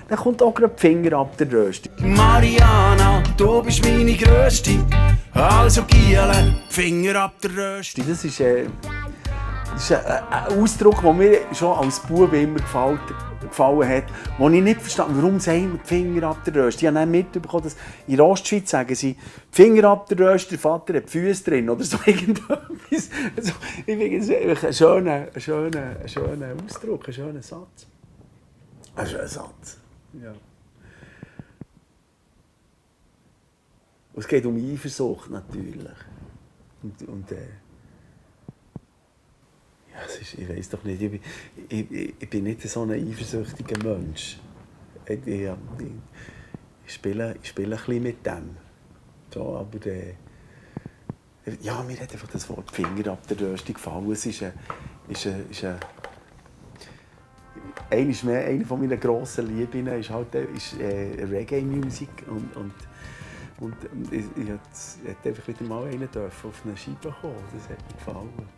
dann kommt auch gerade die Finger ab der Rösti. Mariana, du bist meine Größte. Also Giele, Finger ab der Rösti. Das ist ein Ausdruck, der mir schon als Bub immer gefallen hat, wo ich nicht verstanden habe, warum sagen wir die Finger ab der Rösti. Ich habe dann mitbekommen, dass in der Ostschweiz sagen sie, Finger ab der Rösti, der Vater hat die Füße drin oder so irgendetwas. Also, ich finde es ein schöner Ausdruck, ein schöner Satz. Ein schöner Satz, ja. Und es geht um Eifersucht natürlich. Ja, ich weiß doch nicht, ich bin nicht so ein eifersüchtiger Mensch. Ich spiele ein bisschen mit dem. So, aber ja, mir hat einfach das Wort Finger ab der Rösti gefallen. Es ist eine meiner grossen Lieben ist halt Reggae-Musik und ich durfte einfach wieder mal einen auf eine Scheibe kommen. Das hat mir gefallen.